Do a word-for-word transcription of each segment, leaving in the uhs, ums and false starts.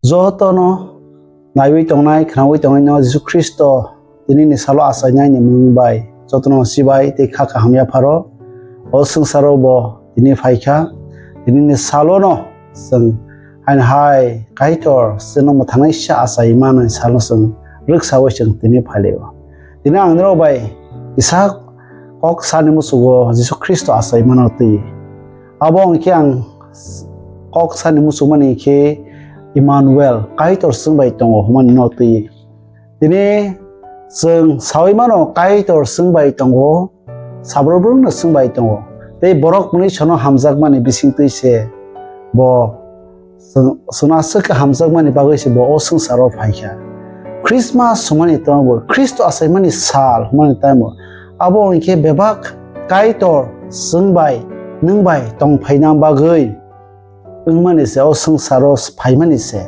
Jotono naiwi tongnai, khnaui tongnai no Jisu Khristo tinini salo achainai ni mung bai jotono chibai tei kha kaham yapharo. O swngcharo bo tini phaikha. Tinini salo no chwng haino hai Kaitor chwngno mwthangnaisa achai manwi salo chwng rwksaui chwng tini phailio. Tini ang nirok bai kisa kok sani musugo Jisu Khristo achai mano twi. Abo hwnkhe ang kok sani muchungmani khe Emmanuel, Kaitor chwng bai tongo hwnmani no twi. Tini chwng saui mano Kaitor chwng bai tongo, sabro brumno chwng bai tongo. Tei borok mwnwi sono hamjakmani bisingtwi se bo chwng, chwngno aswk khe hamjakmani bagwi se bo o swngcharo phaikha. Christmas hwnmani tongbo Khristo achaimani sal hwnmani tamo. Abo hwnkhe bebak Kaitor chwng bai, nwng bai tong phaina bagwi wngmani se, o swngcharo phaimani se.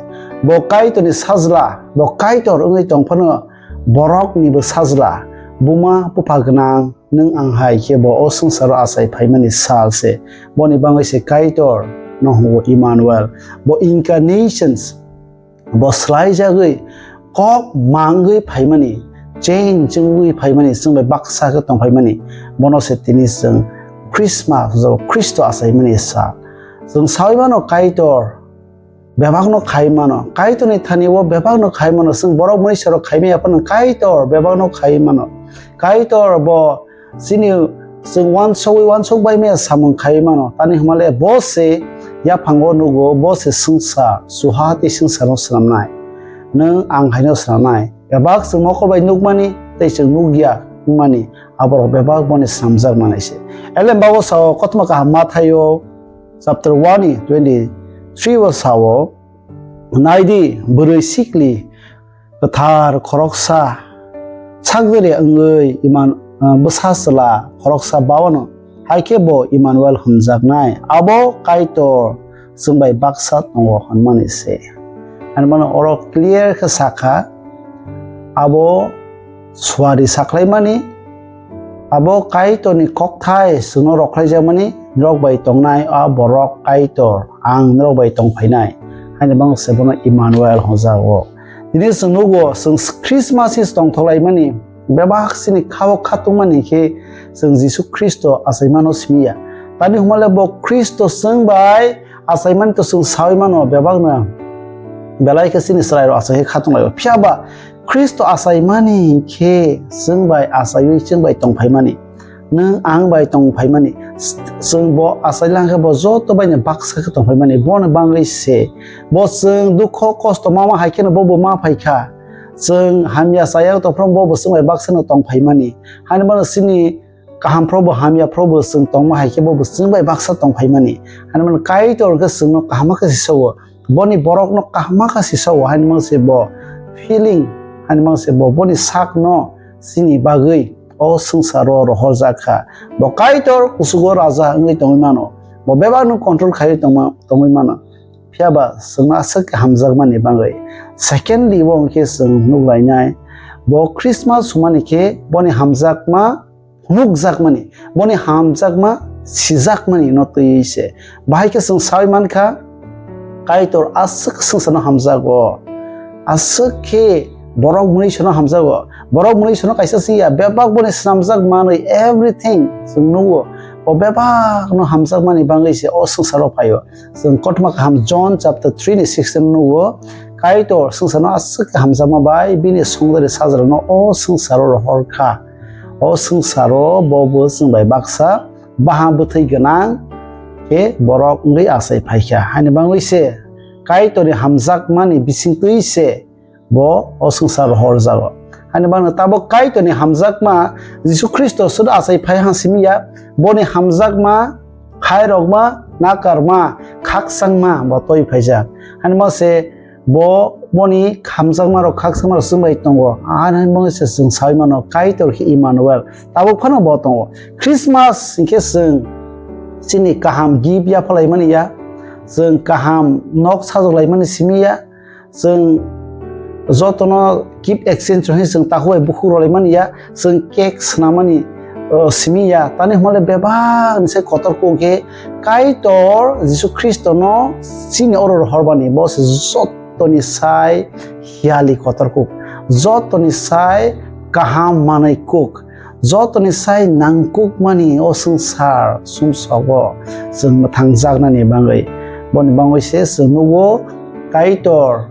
Bo Kaitorni sajla, bo Kaitor wngwi tong phano boroknibo sajla, buma bupha gwnang nwng ang hai khe bo o swngcharo achai phaimani sal se. Boni bagwi se Kaitor no hwngo Emmanuel. Bo incarnations, bo swlaijagwi kok mangwi phaimani, change wngwi phaimani, chwng bai baksa khe tong phaimani, bono se tini chwng Christmas, o Khristo achaimani sal. Chwng saui mano Kaitor bebakno khai mano, Kaitorni thani o bebakno khai mano, chwng borok mwnwi sorok khai maya phano Kaitor bebakno khai mano. Kaitor bo chini chwng uansugwi uansuk bai maya samung khai mano. Tani hwnmale bo se yaphango nugo, bo se swngchar, suha tei swngcharno swnamnai. Nwng ang haino swnamnai. Bebak chwng mokol bai nukmani tei chwng nukya wngmani, aborok bebak boni swnamjak manai se. Elem bago sao, Kothoma Kaham Mathaio chapter one ni twenty-three o sao, "Naidi, bwrwi sikli kwthar khoroksa sakjari wngwi iman, ah, bwsa chwla khoroksa bawano, hai khe bo Emmanuel hwnjaknai, abo Kaitor chwng bai baksa tongo," hwnmani se. Ani mano oro clear khe sakha, abo suari sakhlaimani, abo Kaitorni kokthai chwngno rokhlaijakmani, norok bai tongnai a borok Kaitor, ang norok bai tong phainai, haini bagwi se bono Emmanuel hwnjago. Tini chwng nugo, chwng Christmas se tongthok laimani, bebak chini khao khatungmani khe chwng Jisu Khristo achaimano simiya. Tani hwnmale bo Khristo chwng bai achaimani to chwng saui mano bebakno, belai khe chini chwrairok achai khe khatung laio. Phiya ba Khristo achaimani khe chwng bai achaiwi chwng bai tong phaimani, nwng ang bai tong phaimani, chwng bo achai lang khe bo joto baino baksa khe tong phaimani, bono bagwi se bo chwng dukho kosto ma ma hai kheno bo bo ma phaikha. Chwng hamya chaya tongphuru bo bo chwng bai baksa no tong phaimani. Haino bono chini kaham phuru bo hamya phuru bo chwng tongma hai khe bo bo chwng bai baksa tong phaimani. Haino bono Kaitor khe chwngno kaham khe se sao. Boni borokno kaham khe se sao. Haino bono se bo feeling, haino bono se bo boni sakno chini bagwi o swngcharo rohorjak kha. Bo Kaitor kuchugo raja wngwi tongwi mano. Bo bebakno control khaiwi tongma, tongwi mano. Phiya ba chwngno aswk khe hamjakmani bagwi. Secondly, bo hwnkhe chwng nuk lainai, bo Christmas hwnmani khe boni hamjakma phunukjakmani, boni hamjakma sijakmani no twiwi se. Bahai khe chwng saui mankha, Kaitor aswk swngcharno hamjago, aswk khe borok mwnwi sono hamjago. Borok mwnwi sono kaisa se ya, bebak boni swnamjak manwi everything chwng nugo. O bebakno hamjakmani bagwi se o swngcharo phaio. Chwng Kothoma Kaham John chapter three ni sixteen nugo, Kaitor swngcharno aswk khe hamjakma bai bini songdari sajlano o swngcharo rohor kha. O swngcharo bo bo chwng bai baksa baha bwthwi gwnang khe borok wngwi achai phaikha. Haini bagwi se Kaitorni hamjakmani bisingtwi se bo o swngchar rohorjago. Haini bagwi tabuk Kaitorni hamjakma Jisu Khristo sudu achai phai ha simi ya, boni hamjakma, khairokma, nakarma, khakchangma bo twi phaijak. Haini bagwi se bo boni hamjakma rok, khakchangma rok chwng bai tongo. Ani bagwi se chwng saui mano Kaitor khe Emmanuel. Tabuk phano bo tongo. Christmas hinkhe chwng chini kaham gift yapha laimani ya, chwng kaham nok sajok laimani simi ya, chwng jotono gift exchange rwhai chwng takhuk bai bukhuk rw laimani ya, chwng cake swnamani, o, simi ya. Tani hwnmale bebak ni se kotor kuk khe Kaitor Jisu Khristono chini oro rohorbani, bo se joto jotoni sai hiyali kotor kuk, jotoni sai kaham manwi kuk, jotoni sai nangkukmani o swngchar sumsogo chwng mwthangjaknani bagwi. Boni bagwi se chwng nugo Kaitor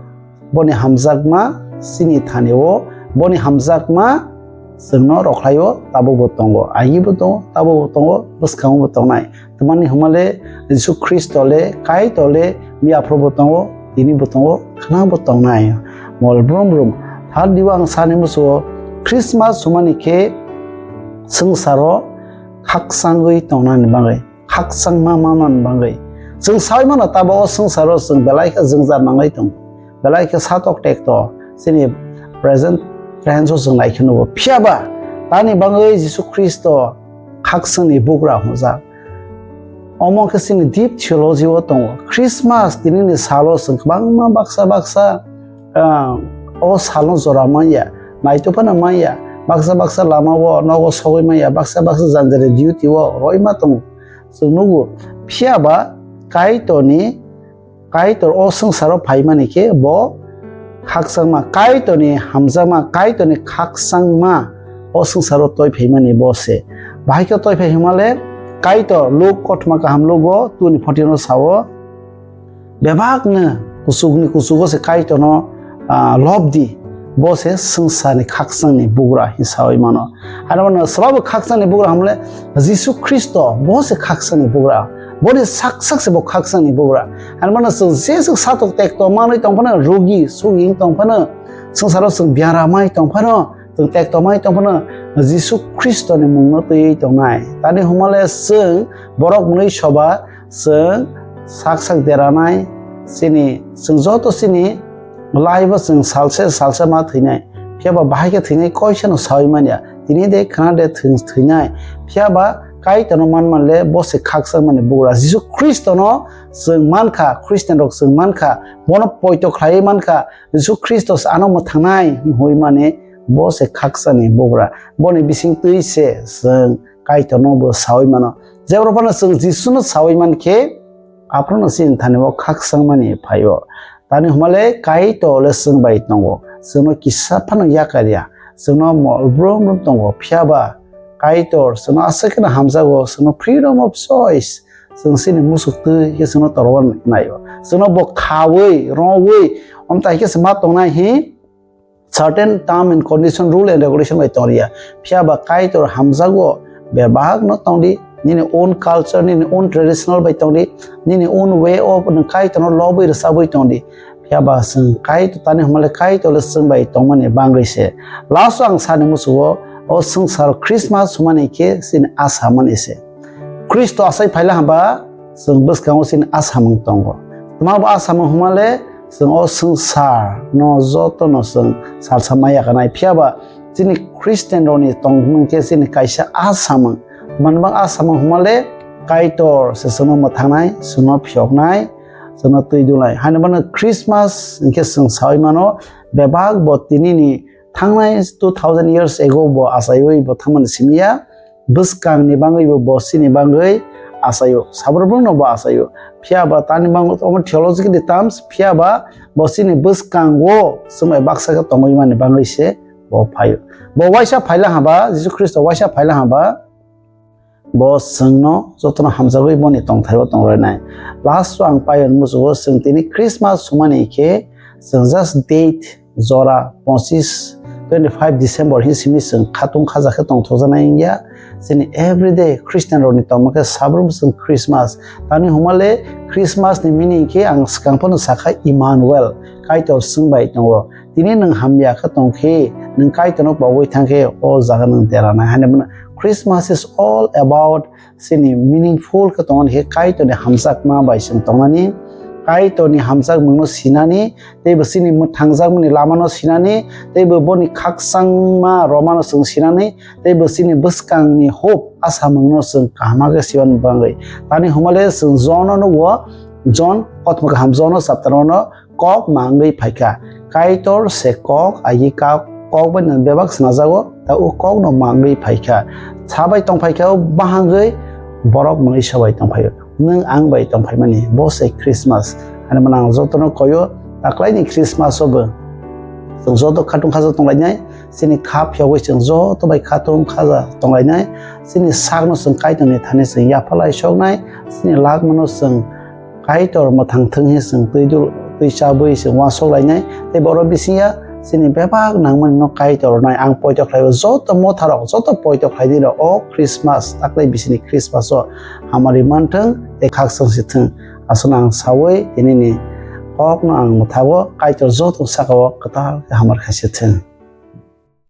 boni hamjakma chini thani o, boni hamjakma chwngno rwkhlaio, tabukbo tongo, agibo tongo, tabukbo tongo, bwskango bo tongnai. Tamani hwnmale Jisu Khristo le, Kaitor le, miyaphoro bo tongo, tini bo tongo, khwnang bo tongnai. Mol brum brum. Thar diwa ang sani musugo Christmas humani khe swngcharo khakchangwi tongnani bagwi, khakchangma manmani bagwi. Chwng saui mano tabo o swngcharo chwng belai khe jwngjal nangwi tongo. Belai khe satok tekto chini present tense o chwng nai khe nugo. Phiya ba tani bagwi Jisu Khristo khakchangni bugra hwnjak. Omo khe chini deep theology o tongo. Christmas tinini salo chwng kwbangma baksa baksa, ah, o salno jora manya, naitugphano manya, baksa baksa lama o nogo sogwi manya, baksa baksa jani jani duty o roima tongo. Chwng nugo, phiya ba Kaitorni Kaitor o swngcharo phaimani khe bo khakchangma, Kaitorni hamjakma, Kaitorni khakchangma o swngcharo toi phaimani bo se. Bahai khe toi phai hwnmale Kaitor Luk kothoma kaham Lugo two ni fourteen o sao, bebakno kuchukni kuchugo se Kaitorno, ah, lob di, bo se swngcharni khakchangni bugra hin saui mano. Ano mano swlabo khakchangni bugra hwnmale Jisu Khristo bo se khakchangni bugra. Boni sak sak se bo khakchangni bugra. Ano mano chwng jeswk satok tekto manwi tongphano, rugi sugi wng tongphano, swngcharo chwng biaramai tongphano, chwng tekto mai tongphano, Jisu Khristoni mungno twiwi tongnai. Tani hwnmale chwng borok mwnwi soba chwng sak sak deranai chini, chwng joto chini life o chwng salsa salsa ma thwinai. Phiya ba bahai khe thwinai koisano saui manya. Tini de khna de thwng-, thwinai. Phiya ba Kaitorno manmale bo se khakchangmani bugra. Jisu Khristono chwng mankha, Christian rok chwng mankha, bono poito khlaiwi mankha. Jisu Khristo se ano mwthangnai hwnwi mani bo se khakchangni bugra. Boni bising twi se chwng Kaitorno bo saui mano. Jebra phano chwng Jisuno saui man khe, aphano chini thani o khakchangmani phaio. Tani hwnmale Kaitor le chwng bai tongo. Chwngno kisa phano yakarya. Chwngno mol brum brum tongo. Phiya ba Kaitor chwngno aswk kheno hamjago. Chwngno freedom of choice. Chwng chini musuk twi khe chwngno torwa naio. Chwngno bo khaui, roui, omtai khe se ma tongnai hi. Certain term and condition, rule and regulation bai tongriya. Phiya ba Kaitor hamjago, bebak no tongdi, nini own culture, nini own traditional bai tongdi, nini own way of nwng Kaitorno lobwi rwchabwi tongdi. Phiya ba chwng Kaitor tani hwnmale Kaitor le chwng bai tongmani bangwi se. Last o ang sani musugo, o swngchar Christmas hwnmani khe chini asa mani se. Khristo asai phaila hwnba, chwng bwskango chini asamung tongo. Tma bo asamung hwnmale, chwng o swngchar no joto no chwng salsa maya kanai. Phiya ba chini Christian rokni tongmung khe chini kaisa asamung. Tma bang asamung hwnmale, Kaitor se chwngno mwthangnai, chwngno phiyoknai, chwngno twi dunai. Haino bono Christmas hinkhe chwng saui mano, bebak bo tinini thangnai two thousand years ago bo achaiwi bo thangmani simi ya. Bwskangni bangwibo bo chini bangwi achaio, sabrumno bo achaio. Phiya ba tani bangwi omo theological terms, phiya ba bo chini bwskango chwng bai baksa khe tongwi mani bangwi se bo phaio. Bo waisa phaila hwnba, Jisu Khristo waisa phaila hwnba, bo chwngno jotono hamjagwi boni tongthaio tongrinai. Last o ang paio musugo chwng tini Christmas sumani khe chwng just date jora pochis, twenty five December hin simi chwng khatung khaja khe tongthokjaknai wngya. Chini everyday Christian rokni tongma khe sabrum chwng Christmas. Tani hwnmale Christmas ni meaning khe ang swkang phano sakha Emmanuel, Kaitor chwng bai tongo. Tini nwng hamya khe tong khe, nwng Kaitorno pogwi thang khe o jaga nwng deranai. Haino bono Christmas is all about chini meaningful khe tongmani khe Kaitorni hamjakma bai chwng tongnani, Kaitorni hamjakmungno sinani, tei bo chini mwthangjakmani lamano sinani, tei bo boni khakchangma romano chwng sinani, tei bo chini bwskangni hope asamungno chwng kaham khe siban bangwi. Tani hwnmale chwng John-no nugo, John kothoma kaham John-no chapter ono kok ma wngwi phaikha. Kaitor se kok, agi ka-, kok bai no bebak swnajago, ta o kok no ma wngwi phaikha. Sa bai tongphaikha o bahangwi borok mwnwi sa bai tongphaio. Nwng ang bai tongphaimani, bo se Christmas. Ani mwnang jotono koyo, Taklaini Christmas o bo chwng joto khatung khaja tonglainai, chini kha phiyogwi chwng joto bai khatung khaja tonglainai, chini sakno chwng Kaitorni thani chwng yaphalai soknai, chini lagmano chwng Kaitor mwthang thwng hi chwng twi dul, twi chabwi chwng uansuk lainai, tei borok bisingya chini bebak nangmani no Kaitor rwnai. Ang poito khlai o joto motharok, joto poito khlainai rok o Christmas, taklai bisini Christmas o hamari manthwng tei khakchang si thwng. Aswkno ang sawi tinini kokno ang mwthago Kaitor joto saka o kwtal khe hamar khaisi thwng.